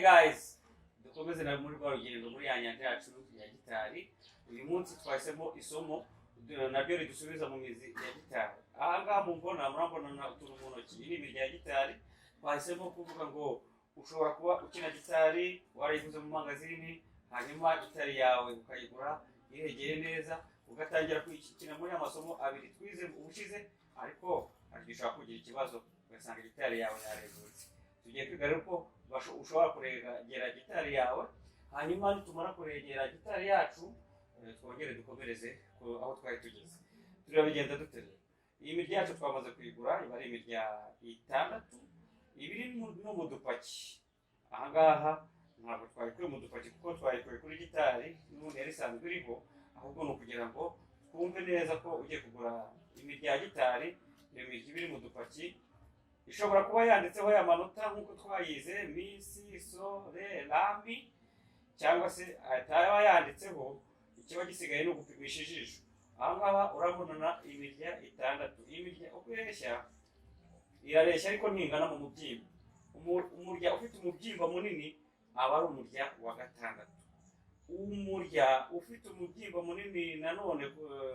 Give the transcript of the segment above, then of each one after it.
Guys, dukomeze na muri rwa rugendo muri ya nyanja yacu ya gitari. Uyu munsi twahisemo isomo naryo ridusubiza mu mizi ya gitari. Aha ngaha mumbona, murambona utuntu mu ntoki, iyi ni imirya ya gitari. Twahisemo kuvuga ngo ushobora kuba ukina gitari warayiguze mu mangazini, hanyuma gitari yawe ukayigura iregeye neza, ugatangira kuyikina muri amasomo abiri twize ubushize, ariko hari igihe ushobora kugira ikibazo ugasanga gitari yawe yaregutse. Tugiye kwiga rero ko ushobora kuregera gitari yawe, hanyuma nitumara kuregera gitari yacu, twongere dukomereze aho twari tugeze. Turabigenda dute rero? Iyi mirya yacu twamaze kuyigura, iba ari imirya 6, ibiri no mu dupaki. Aha ngaha ntabwo twayikuye mu dupaki kuko twayikuye kuri gitari n'ubundi yari isanzwe iriho, ahubwo ni ukugira ngo twumve neza ko ugiye kugura imirya ya gitari, iyo mirya iba iri mu dupaki ishobora kuba yanditseho ya manota nk'uko twayize mi, si, so, re, la, mi, cyangwa se ataba yanditseho, ikiba gisigaye ni ugupimisha ijisho. Aha ngaha urabonana imirya 6. Iyi mirya uko ireshya, irareshya ariko ntingana mu mubyimba. Umurya ufite umubyimba munini aba ari umurya wa 6. Umurya ufite umubyimba munini nanone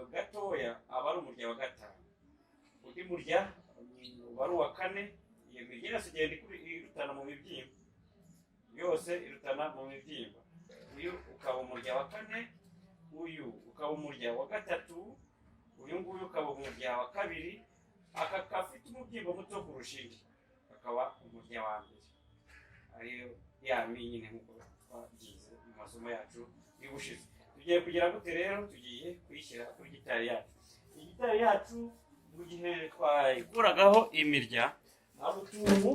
gatoya aba ari umurya wa 5. Undi murya uba ari uwa 4. Iyo mirya yose igenda irutana mu mibyimba, yose irutana mu mibyimba. Uyu ukaba umurya wa 4, uyu ukaba umurya wa 3, uyu nguyu ukaba umurya wa 2, aka gafite umubyimba muto kurusha indi kakaba umurya wa 1, ariyo ya mi nyine nk'uko twabyize mu masomo yacu y'ubushize. Tugiye kugira gute rero? Tugiye kuyishyira kuri gitari yacu. Iyi gitari yacu mu gihe twayikuragaho imirya, hari utuntu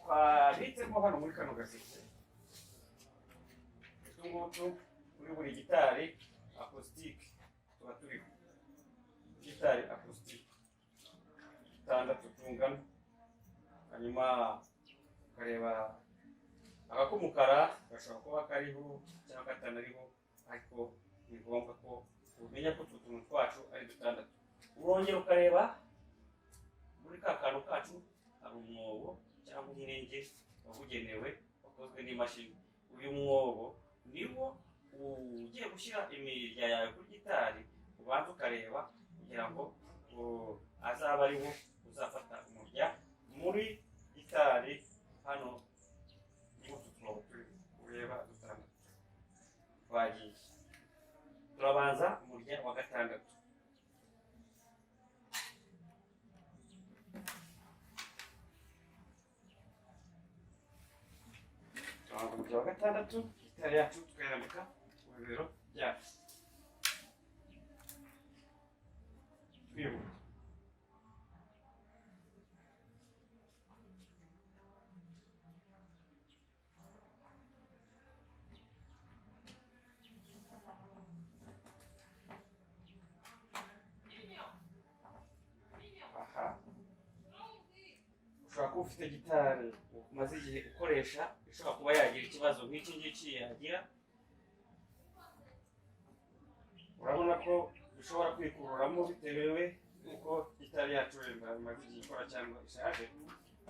twabitsemo hano muri kano gaseke. Utu ngutu kuri buri gitari acoustic tuba turiho, gitari acoustic 6 tungana. Hanyuma ukareba agak'umukara gashobora kuba kariho cyangwa katanariho, ariko ni ngombwa ko umenya ko utu tuntu twacu ari 6. Urongera ukareba muri ka kantu kacu hari umwobo cyangwa umwenge wabugenewe wakozwe n'imashini. Uyu mwobo niwo ugiye gushyira imirya yawe kuri gitari, ubanza ukareba kugira ngo azabe ariwo uzafata umurya muri gitari. Hano niho utu twobo turi ureba 6 twagiye. Turabanza umurya wa 6. Turabanza umurya wa 6, gitari yacu tukayirambika ku bibero byacu twihuta. Aha ushobora kuba ufite gitari umaze igihe ukoresha, ishobora kuba yagira ikibazo nk'iki ngiki yagira. Urabona ko bishobora kwikururamo bitewe n'uko gitari yacu wenda imaze igihe ikora cyangwa ishaje,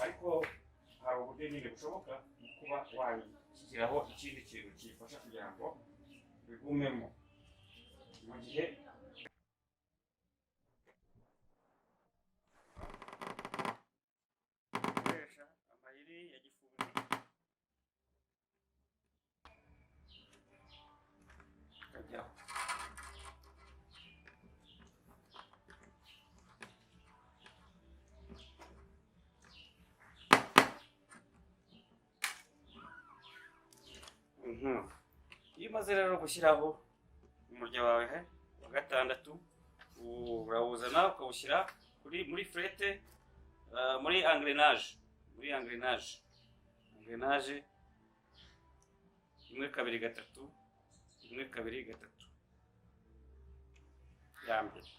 ariko hari uburyo nyine bushoboka mu kuba wayishyiraho ikindi kintu kiyifasha kugira ngo bigumemo mu gihe ukoresha amayeri ya gifundi. Kajyaho. Iyo umaze rero gushyiraho umurya wawe wa 6, urawuzana ukawushyira muri frete, muri engrenage, muri engrenage, engrenage 1 2 3, 1 2 3 ya mbere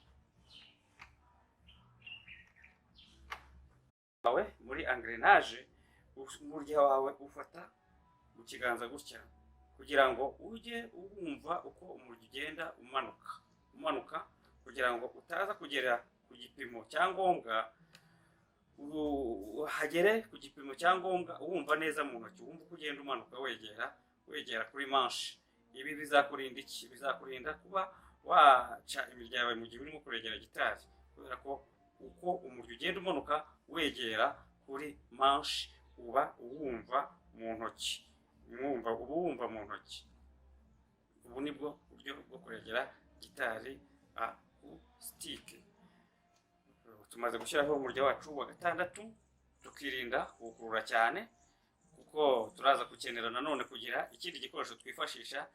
wawe muri engrenage. Umurya wawe ufata mu kiganza gutya kugira ngo ujye wumva uko umurya ugenda umanuka umanuka, kugira ngo utaza kugera ku gipimo cya ngombwa Uhagere ku gipimo cya ngombwa, wumva neza mu ntoki, wumva uko ugenda umanuka wegera kuri manche. Ibi bizakurinda iki? Bizakurinda kuba waca imirya yawe mu gihe urimo kuregera gitari, kubera ko uko umurya ugenda umanuka wegera kuri manche, uba wumva mu ntoki, mwumva, uba wumva mu ntoki. Ubu nibwo buryo bwo kuregera gitari acoustique. Tumaze gushyiraho umurya wacu wa gatandatu, tukirinda kuwukurura cyane, kuko turaza gukenera nanone kugira ikindi gikoresho twifashisha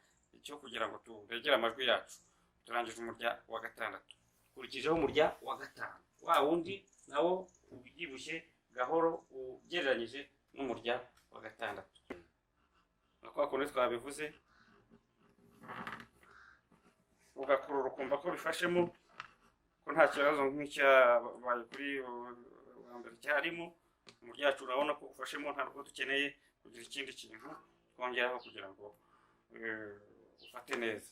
cyo kugira ngo turegere amajwi yacu. Turangije umurya wa gatandatu, ukurikijeho umurya wa gatanu, wa wundi nawo ubyibushye gahoro ugereranyije n'umurya wa gatandatu. Na kwa kundi twabivuze, ugakurura ukumva ko bifashemo, ko nta kibazo nk'icyabaye kuri wa mbere cyarimo. Umurya wacu urabona ko ufashemo, ntabwo dukeneye kugira ikindi kintu twongeraho kugira ngo ufate neza.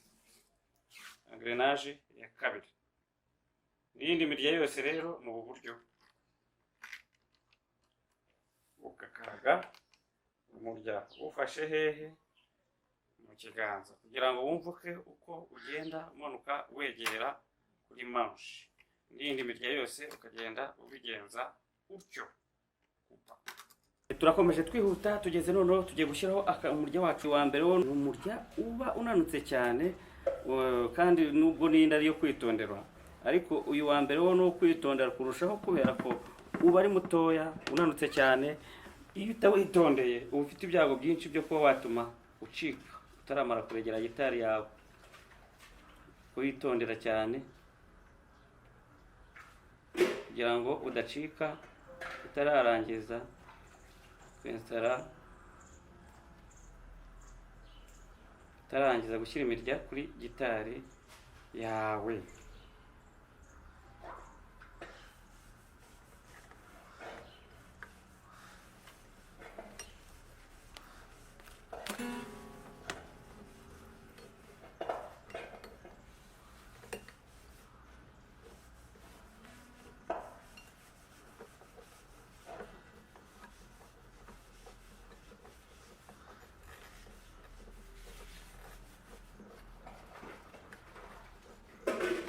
Engrenage ya kabiri n'iyindi mirya yose rero ni ubu buryo: ugakaraga umurya ufashe hehe? Mu kiganza, kugira ngo wumvuke uko ugenda umanuka wegera kuri manche. N'iyindi mirya yose ukagenda ubigenza utyo. Turakomeje twihuta, tugeze noneho tugiye gushyiraho umurya wacu wa mbere. Wo ni umurya uba unanutse cyane, kandi nubwo n'iyindi ari iyo kwitondera, ariko uyu wa mbere wo ni uwo kwitondera kurushaho, kubera ko uba ari mutoya, unanutse cyane. Iyo utawitondeye, uba ufite ibyago byinshi byo kuba watuma ucika utaramara kuregera gitari yawe. Kuyitondera cyane kugira ngo udacika utararangiza kwinstalla, utarangiza gushyira imirya kuri gitari yawe.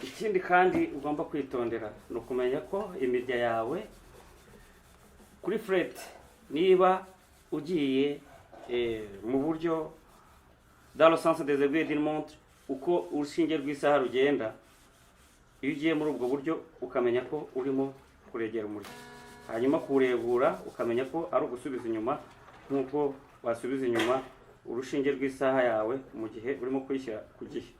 Ikindi kandi ugomba kwitondera ni ukumenya ko imirya yawe kuri fret, niba ugiye mu buryo dans le sens des aiguilles d'une montre, uko urushinge rw'isaha rugenda, iyo ugiye muri ubwo buryo ukamenya ko urimo kuregera umurya, hanyuma kuwuregura ukamenya ko ari ugusubiza inyuma, nk'uko wasubiza inyuma urushinge rw'isaha yawe mu gihe urimo kuyishyira ku gihe.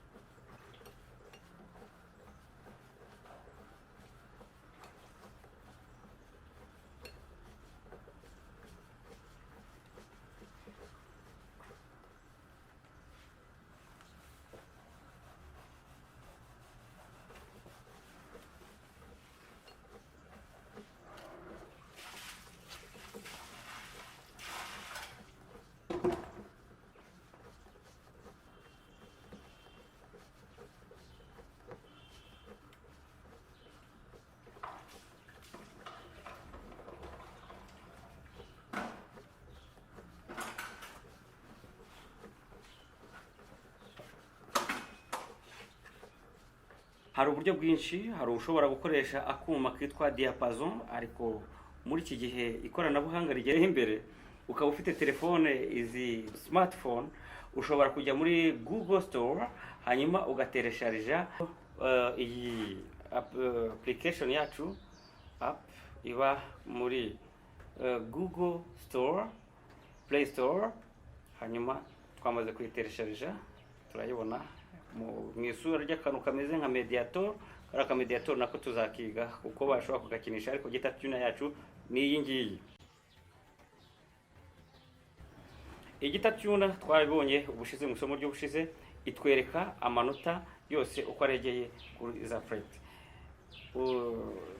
Hari uburyo bwinshi. Hari ushobora gukoresha akuma kitwa diapason, ariko muri iki gihe ikoranabuhanga rigera imbere, ukaba ufite telefone, izi smartphone, ushobora kujya muri Google Store, hanyuma ugateresharija iyi application yacu, app iba muri Google Store, Play Store. Hanyuma twamaze kuyiteresharija, turayibona mu isura ry'akantu kameze nka mediator. Kariya ka mediator nako tuzakiga kuko bashobora kugakinisha, ariko guitar tuner yacu ni iyi ngiyi. Guitar tuner twabibonye ubushize mu isomo ry'ubushize, itwereka amanota yose uko aregeye kuri za fret.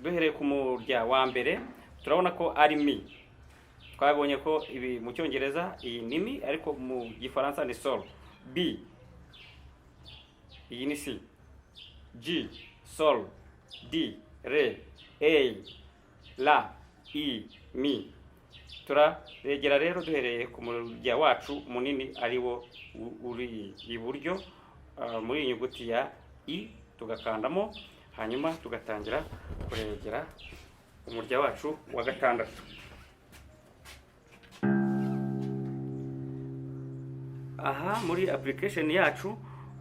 Duhereye ku murya wa mbere, turabona ko ari mi. Twabonye ko ibi mu Cyongereza iyi ni mi, ariko mu Gifaransa ni sol. B, iyi ni C, G sol, D ré, A la, I, mi. Turaregera rero duhereye ku murya wacu munini, ari wo uri iburyo, muri iyi nyuguti ya I, tugakandamo, hanyuma tugatangira kuregera umurya wacu wa gatandatu. Aha muri application yacu,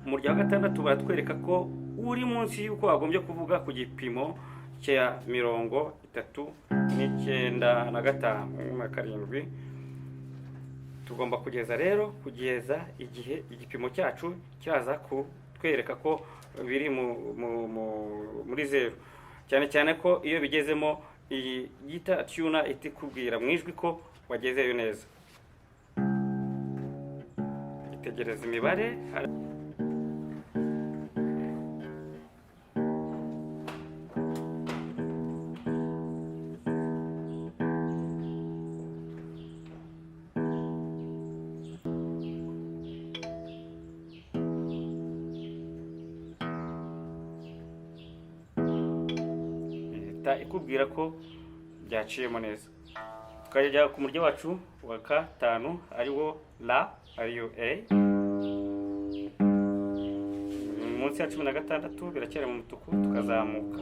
umurya wa gatandatu baratwereka ko uri munsi y'uko wagombye kuvuga ku gipimo cya 39 na 5 na 7. Tugomba kugeza rero kugeza igihe igipimo cyacu cyaza kutwereka ko biri muri zeru, cyane cyane ko iyo bigezemo iyi guitar tuner ihita ikubwira mu ijwi ko wagezeyo neza. Itegereza imibare. Ihita ikubwira ko byaciyemo neza. Tukajya ku murya wacu wa gatanu, ari wo la, ariyo A, munsi ya 16, biracyari mu mutuku, tukazamuka.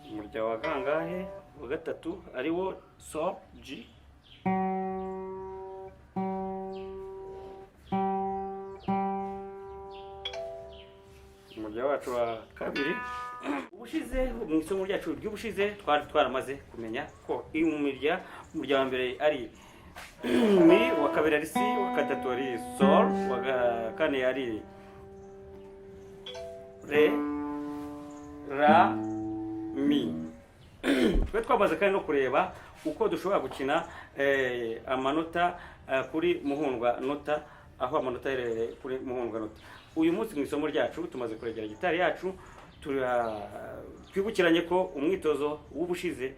Umurya wa kangahe? Wa gatatu, ari wo sol, G. Umurya wacu wa kabiri. Ubushize mu isomo ryacu ry'ubushize twari twaramaze kumenya ko iyo umurya wa mbere ari mi, uwa kabiri ari si, uwa gatatu ari sol, uwa kane ari re, la, mi. Twe twamaze kandi no kureba uko dushobora gukina amanota kuri muhundwa nota, aho amanota aherereye kuri muhundwa nota. Uyu munsi mu isomo ryacu tumaze kuregera gitari yacu. Twibukiranye ko umwitozo w'ubushize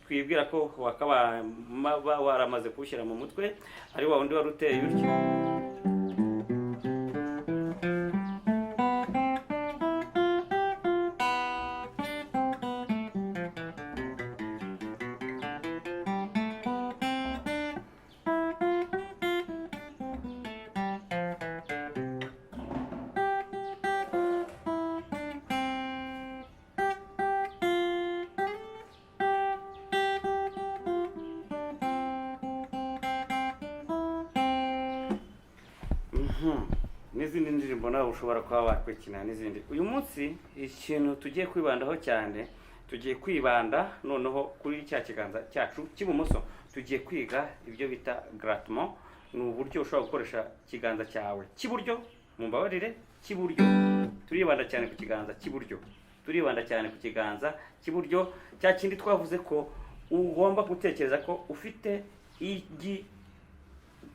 twibwira ko wakaba waramaze kuwushyira mu mutwe, ari wa wundi wari uteye utyo. N'izindi ndirimbo nawe ushobora kuba wakwikina n'izindi. Uyu munsi ikintu tugiye kwibandaho cyane, tugiye kwibanda noneho kuri cya kiganza cyacu cy'ibumoso. Tugiye kwiga ibyo bita grattement. Ni uburyo ushobora gukoresha ikiganza cyawe cy'iburyo, mumbabarire, cy'iburyo. Turibanda cyane ku kiganza cy'iburyo, turibanda cyane ku kiganza cy'iburyo, cya kindi twavuze ko ugomba gutekereza ko ufite igi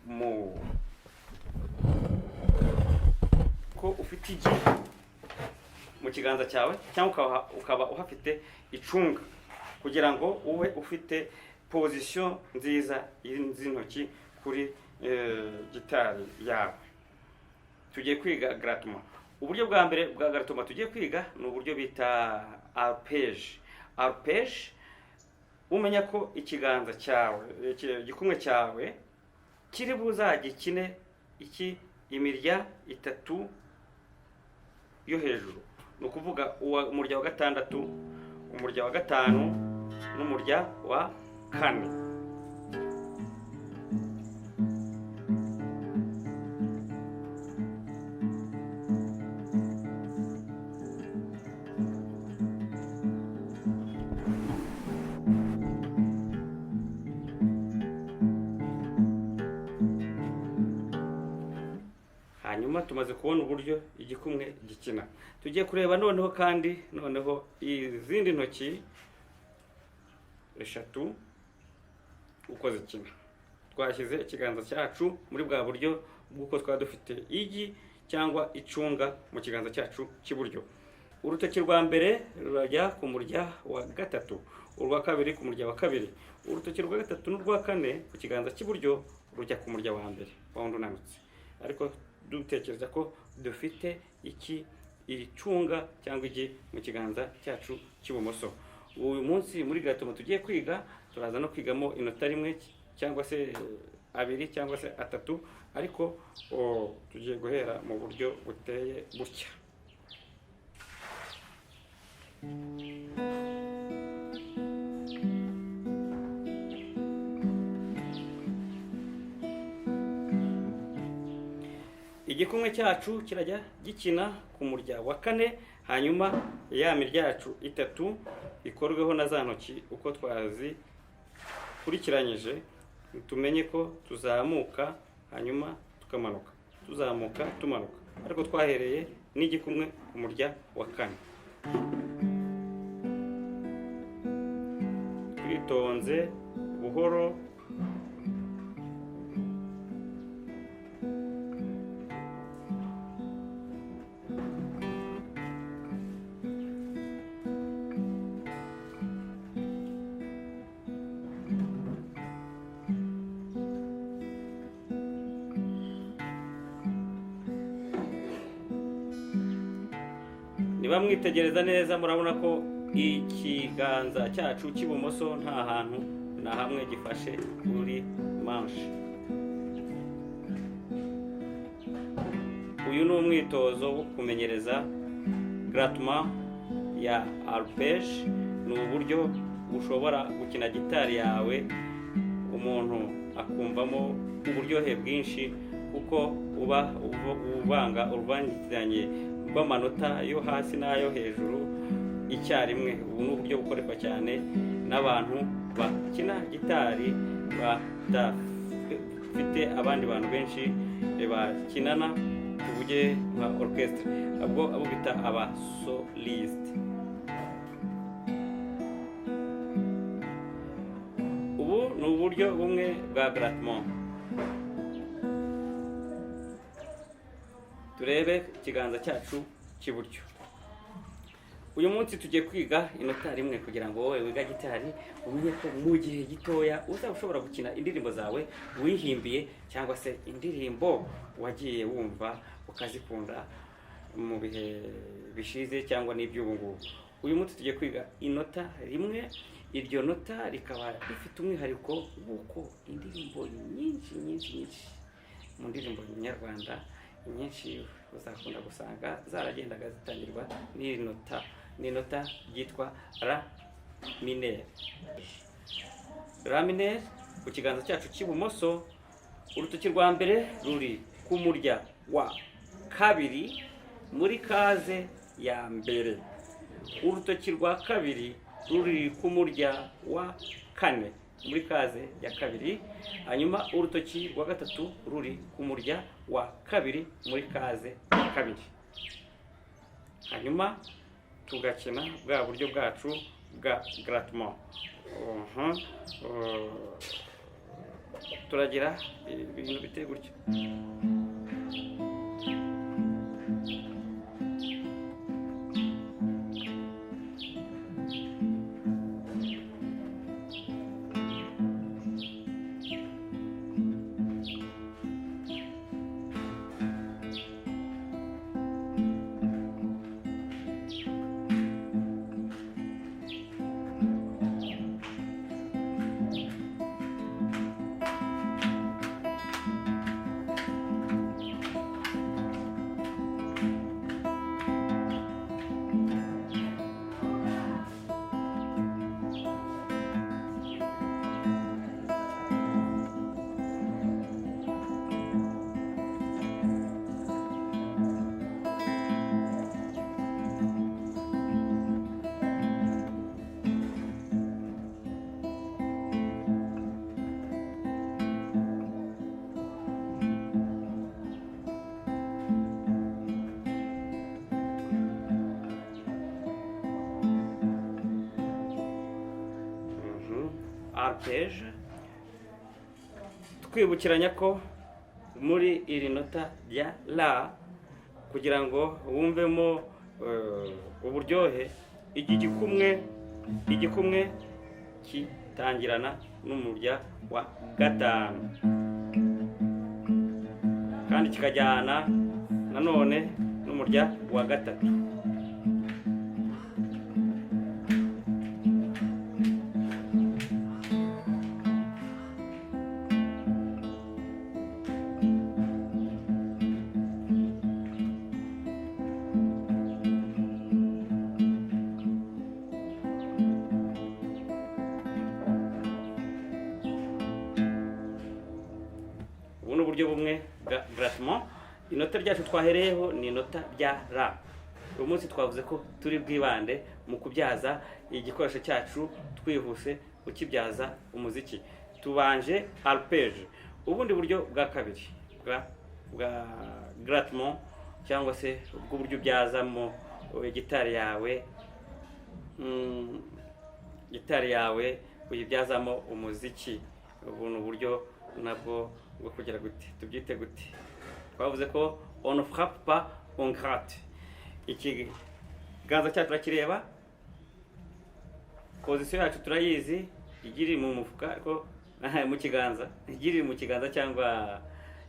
mu ko ufite igi mu kiganza cyawe, cyangwa ukaba uhafite icunga, kugira ngo ube ufite position nziza z'intoki kuri gitari yawe. Tugiye kwiga grattement. Uburyo bwa mbere bwa grattement tugiye kwiga ni uburyo bita arpège. Arpège, umenya ko ikiganza cyawe, igikumwe cyawe kiri buzagikine iki imirya itatu yo hejuru, ni ukuvuga umurya wa gatandatu, umurya wa gatanu n'umurya wa kane. Hanyuma tumaze kubona uburyo igikumwe gikina, tugiye kureba noneho kandi noneho izindi ntoki eshatu uko zikina. Twashyize ikiganza cyacu muri bwa buryo bw'uko twaba dufite igi cyangwa icunga mu kiganza cyacu cy'iburyo. Urutoki rwa mbere rurajya ku murya wa gatatu, urwa kabiri ku murya wa kabiri, urutoki rwa gatatu n'urwa kane ku kiganza cy'iburyo rujya ku murya wa mbere wa wundi unanutse, ariko Dutekereza ko dufite iki icunga cyangwa igi mu kiganza cyacu cy'ibumoso. Uyu munsi muri grattement tugiye kwiga, turaza no kwigamo inota rimwe cyangwa se abiri cyangwa se atatu, ariko tugiye guhera mu buryo buteye gutya. Igikumwe cyacu kirajya gikina ku murya wa kane, hanyuma ya mirya yacu itatu ikorweho na za ntoki uko twazikurikiranyije. Tumenye ko tuzamuka hanyuma tukamanuka, tuzamuka tumanuka, ariko twahereye n'igikumwe ku murya wa kane. Twitonze buhoro. Niba mwitegereza neza murabona ko ikiganza cyacu cy'ibumoso nta hantu na hamwe gifashe kuri manche. Uyu ni umwitozo wo kumenyereza grattement ya arpège. Ni uburyo ushobora gukina gitari yawe umuntu akumvamo uburyohe bwinshi, kuko uba uvanga uruvangitiranye rw'amanota yo hasi n'ayo hejuru icyarimwe. Ubu ni uburyo bukoreshwa cyane n'abantu bakina gitari badafite abandi bantu benshi bakinana, tuvuge nka orchestre, ubwo abo bita aba soliste. Ubu ni uburyo bumwe bwa grattement. Turebe ikiganza cyacu cy'iburyo. Uyu munsi tugiye kwiga inota rimwe kugira ngo wowe wiga gitari umenye ko mu gihe gitoya uzaba ushobora gukina indirimbo zawe wihimbiye cyangwa se indirimbo wagiye wumva ukazikunda mu bihe bishize cyangwa n'iby'ubu ngubu. Uyu munsi tugiye kwiga inota rimwe, iryo nota rikaba rifite umwihariko w'uko indirimbo nyinshi nyinshi nyinshi mu ndirimbo nyarwanda nyinshi uzakunda gusanga zaragendaga zitangirwa n'iri nota. Ni inota ryitwa la mineur. La mineur ku kiganza cyacu cy'ibumoso, urutoki rwa mbere ruri ku murya wa kabiri muri case ya mbere, urutoki rwa kabiri ruri ku murya wa kane muri case ya kabiri, hanyuma urutoki rwa gatatu ruri ku murya wa kabiri muri case ya kabiri. Hanyuma tugakina bwa buryo bwacu bwa grattement. Turagira ibintu biteye gutya. Arpège, twibukiranya ko muri iri nota rya la, kugira ngo wumvemo uburyohe, iki igikumwe kitangirana n'umurya wa gatanu kandi kikajyana Nanone n'umurya wa gatatu. Ubu ni uburyo bumwe bwa grattement. Inota ryacu twahereyeho ni inota rya ra. Uyu munsi twavuze ko turi bwibande mu kubyaza igikoresho cyacu twihuse, ukibyaza umuziki. Tubanje arpège. Ubundi buryo bwa kabiri bwa grattement, cyangwa se bw'uburyo ubyazamo gitari yawe, gitari yawe uyibyazamo umuziki. Ubu ni uburyo nabwo bwo kugira gute, tubyite gute? Twavuze ko on ne frappe pas, on gratte. Ikiganza cyacu turakireba, position yacu turayizi, igiri mu mufuka ariko mu kiganza, igiri mu kiganza cyangwa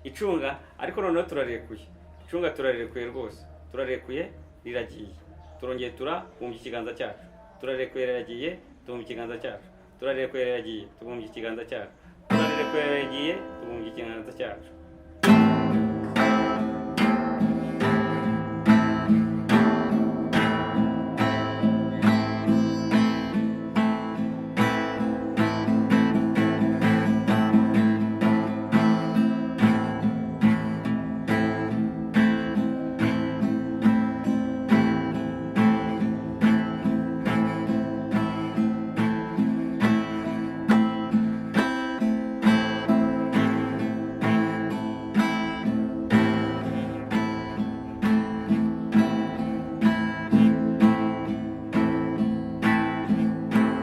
icunga, ariko noneho turarekuye icunga, turarekuye rwose, turarekuye riragiye. Turongeye turabumbye ikiganza cyacu, turarekuye riragiye, tubumbye ikiganza cyacu, turarekuye riragiye, tubumbye ikiganza cyacu, turarekuye riragiye, tubumbye ikiganza cyacu.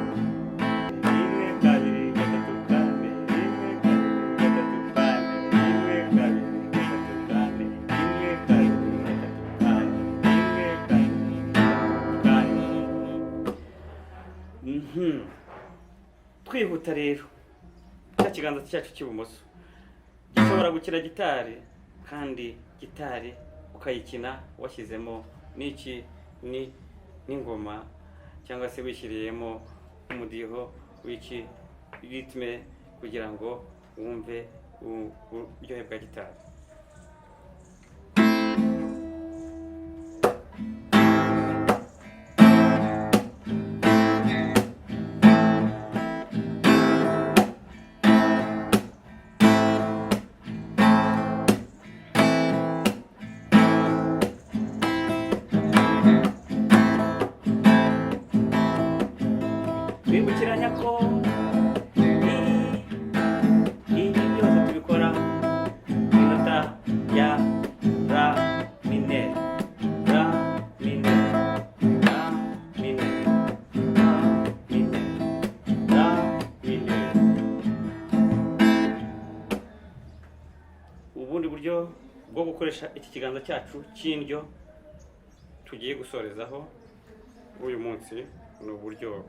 Rimwe, kabiri, gatatu, kane, rimwe, kabiri, gatatu, kane, rimwe, kabiri, gatatu, kane, rimwe, kabiri, gatatu, kane, rimwe, kabiri, gatatu, kane. Twihuta rero, cya kiganza cyacu cy'ibumoso gishobora gukina gitari, kandi gitari ukayikina washyizemo n'iki, ni n'ingoma, cyangwa se wishyiriyemo umudiho w'iki, rythme, kugira ngo wumve uburyohe bwa gitari. Twibukiranya ko ibi byose tubikora mu inota ya ra mineur, ra mineur, ra mineur, ra mineur, ra mineur. Ubundi buryo bwo gukoresha iki kiganza cyacu cy'indyo tugiye gusorezaho uyu munsi ni uburyo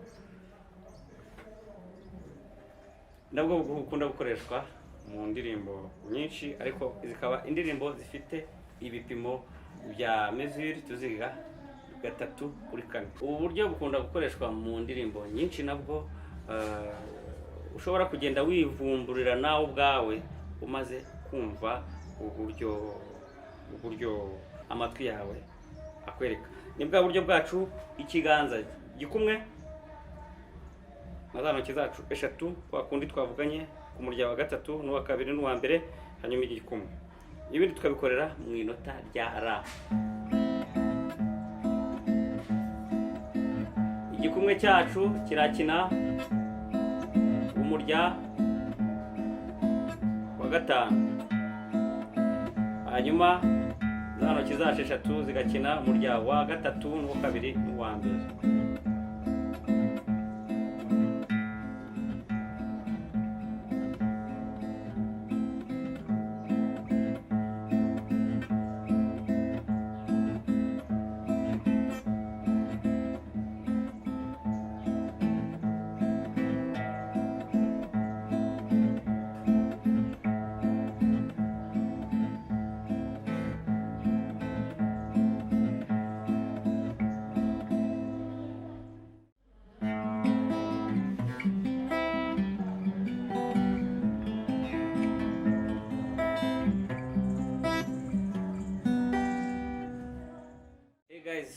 nabwo bukunda gukoreshwa mu ndirimbo nyinshi, ariko zikaba indirimbo zifite ibipimo bya mesure tuziga gatatu kuri kane. Ubu buryo bukunda gukoreshwa mu ndirimbo nyinshi, nabwo ushobora kugenda wivumburira nawe ubwawe umaze kumva uburyo amatwi yawe akwereka. Ni bwa buryo bwacu, ikiganza gikumwe na za ntoki zacu eshatu, kwa kundi twavuganye ku murya wa gatatu n'uwa kabiri n'uwa mbere, hanyuma igikumwe, ibindi tukabikorera mu inota rya ra. Igikumwe cyacu kirakina umurya wa gatanu, hanyuma za ntoki zacu eshatu zigakina umurya wa gatatu n'uwa kabiri n'uwa mbere.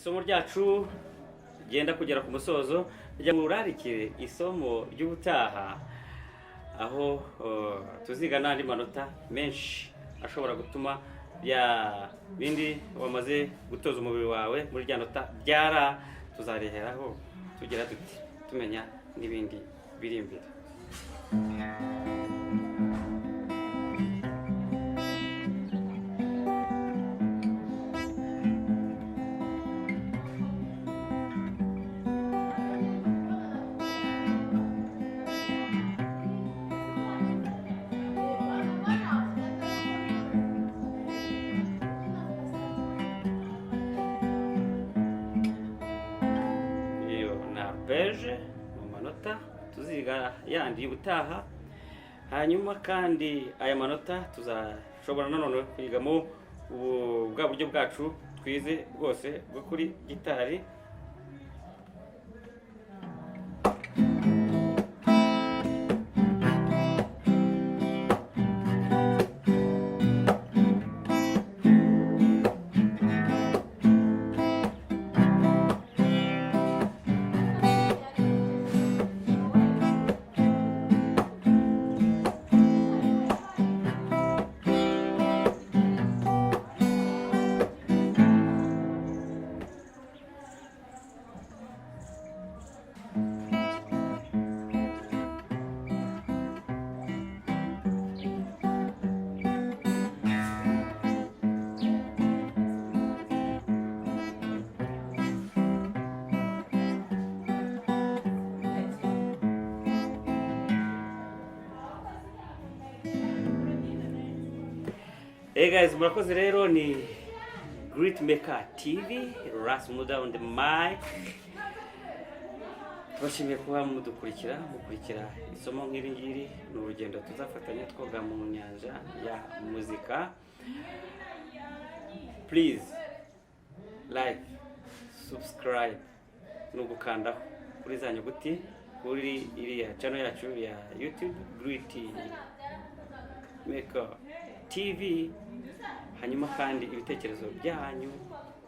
Isomo ryacu ryenda kugera ku musozo. Rya murarikire isomo ry'ubutaha, aho tuziga n'andi manota menshi ashobora gutuma bya bindi wamaze gutoza umubiri wawe muri rya nota rya ra, tuzariheraho tugira duti tumenya n'ibindi biri imbere. Iyo ni arpège mu manota tuziga yandi ubutaha. Hanyuma kandi aya manota tuzashobora nanone kwigamo ubu bwa buryo bwacu twize bwose bwo kuri gitari. Hey guys, murakoze rero. Ni Great Maker TV, Ras Muda on the mic. Tubashimiye kuba mudukurikira, mukurikira isomo nk'iri ngiri. Ni urugendo tuzafatanya twoga mu nyanja ya muzika. Please like, subscribe no gukandaho kuri za nyuguti kuri iriya channel yacu ya YouTube, Great Maker TV. Hanyuma kandi ibitekerezo byanyu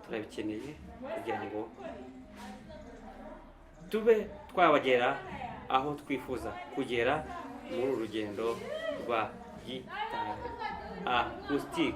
turabikeneye kugira ngo tube twabagera aho twifuza kugera muri uru rugendo rwa gitari acoustic.